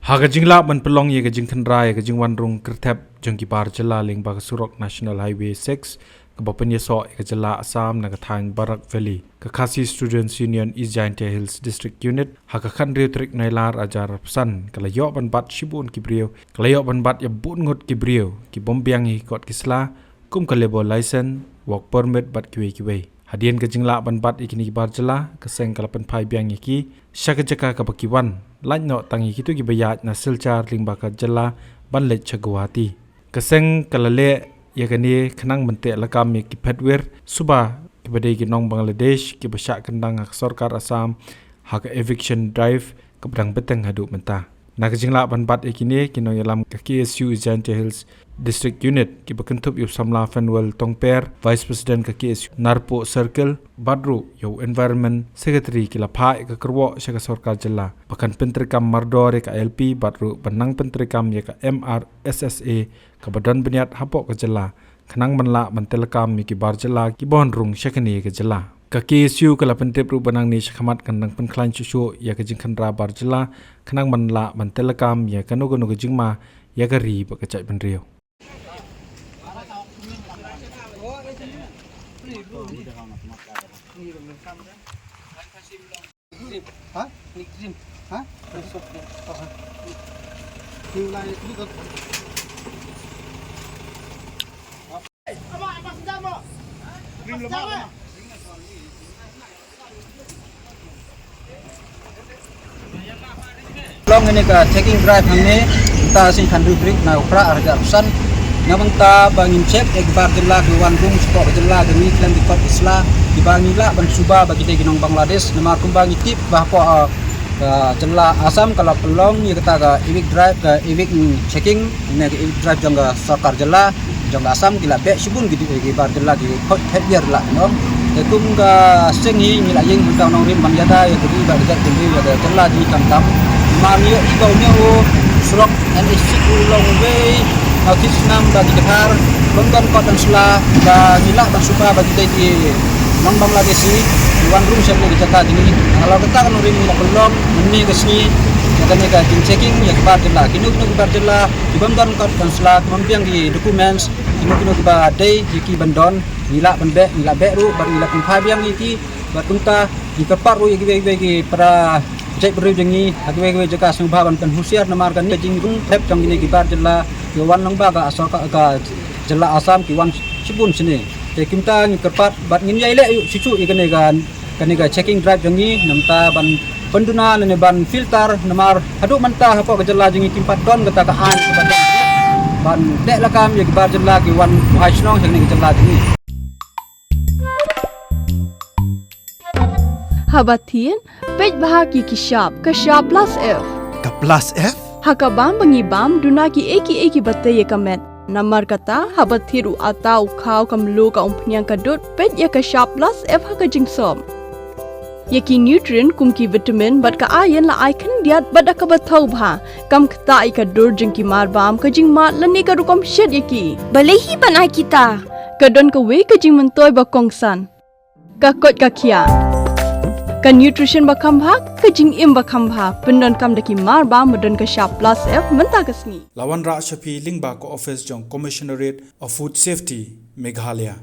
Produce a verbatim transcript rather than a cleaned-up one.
Ha ka jinglah ban pynlong ïa ka jingkhynra ïa ka jingwan rung kyrthep jong ki bar jylla lyngba ka surok National Highway six, kaba pynïasoh ïa ka jylla Assam na ka thaiñ Barak Valley, ka Khasi Students' Union East Jaintia Hills District Unit, ha ka khathynriew tarik Nailar arhajar arphew san, ka la ïoh ban bat shibun ki briew, ka la ïoh ban bat ïa bun ngut ki briew, ki bym biang ïa ki kot ki sla, kum ka labour license, work permit bad kiwei kiwei. Hadien ka jinglah ban bat ïa kine ki bar jylla, ka seng ka la pynphai biang ïa ki sha ka jaka kaba ki wan, lait noh tang ïa kito kiba ïaid na Silchar lyngba ka jylla ban leit sha Guwahati. Ka seng ka la leh ïa kane khnang ban teh lakam ïa ki phetwir suba kiba dei ki nong Bangladesh kiba shah kyndang ha ka sorkar Assam ha ka eviction drive kaba dang bteng haduh mynta. Na ka jinglah ban bat ïa kine, ki nongïalam ka K S U East Jaintia Hills District Unit, kiba kynthup ïa u samla Fenwell Tongper, Vice President ka K S U Narpuh Circle, bad ruh ïa u Environment Secretary, ki la phah ïa ka kyrwoh sha ka sorkar jylla ba kan pyntreikam mardor ïa ka I L P bad ruh ban nang pyntreikam ïa ka M R S S A kaba don bniat hapoh ka jylla, khnang ban lah ban teh lakam ïa ki bar jylla kiba wan rung sha kane ka jylla. Ka K S U ka la pyntip ruh ba nangne shakhmat kan nang pynkhlaiñ shuh shuh ïa ka jingkhynra bar jylla, khnang ban lah ban teh lakam ïa kano kano ka jingma ïa ka ri bad ka jaitbynriew. Long ïa kane ka checking drive hangne, mynta ka sngi khathynriew tarik na u Phra arhajar arphew san. Na bynta ba ngin check ïa ki bar jylla ki wan rung shapoh ka jylla jong ngi khlem ki kot ki sla, kiba ngi lah ban suba ba ki dei ki nong Bangladesh, namar kumba ngi tip ba hapoh, ah, ka jylla Assam ka la pynlong ïa kata ka evict drive, ka evict checking, ne ka evict drive jong ka sorkar jylla jong ka Assam, ki la beh shibun ki, ki bar jylla ki khot het yer la nong. Te kum ka seng hi ngi la ïeng hangta u nongrim ban ïada ïa ka ri bad ka jaitbynriew ïa ka jylla jong ngi khamtam. Namar ngi ïohi ba une u surok N H six u long uwei na u thied snam ba ki kthar, bym don kot ban sla, ba ngi lah ban suba ba ki dei ki nong Bangladeshi ki wan rung sha kane ka jaka jong ngi. Halor kata ka nongrim ngi la pynlong mynne ka sngi ïa kane ka jingchecking ïa ki bar jylla, kino kino ki bar jylla ki bym don kot ban sla, ki bym biang ki documents, kino kino kiba dei ïa ki ban don, ngi lah ban beh, ngi lah beh ruh bad ngi lah pynphai biang ïa ki. Bad kumta ngi kyrpad ruh ïa kiwei kiwei ki para jaitbynriew jong ngi ha kiwei kiwei jaka sngewbha ban pynhusiar, namar kane ka jingrung kyrthep jong kine ki bar jylla kiba wan lyngba ka sorkar ka jylla Assam, ki wan shibun shane. Te kumta ngi kyrpad bad ngin ïai leh shuh shuh ïa kane ka, kane ka checking drive jong ngi, namar ban pynduna ne ban filter, namar haduh mynta hapoh ka jylla jong ngi kim pat don kata ka aiñ kaba ban teh lakam ïa ki bar jylla ki wan buhai shnong sha kane ka jylla jong ngi. Haba thied, peit bha ïa ki shap, ka shap plus F. Ka plus F? Ha ka bam ba ngi bam, duna kiei kiei kiba tei ïa ka met. Namar kata, haba thied u atta, u khaw, ka mluh, ka umphniang, ka dud, peit ïa ka shap plus F ha ka jingsop. Ïa ki nutrient kum ki vitamin bad ka iron la ai khyndiat bad da kaba thaw bha. Kam ktah ïa ka dur jong ki marbam, ka jingmad lane ka rukom shet ïa ki. Balei hi ban ai kita? Ka don kawei ka jingmyntoi ba kongsan. Ka koit ka khiah. Ka nutrition ba kham bha, ka jingim ba kham bha. Pyndonkam da ki marbam ba don ka shap plus F mynta ka sngi. La wanrah sha phi lyngba ka office jong Commissionerate of Food Safety, Meghalaya.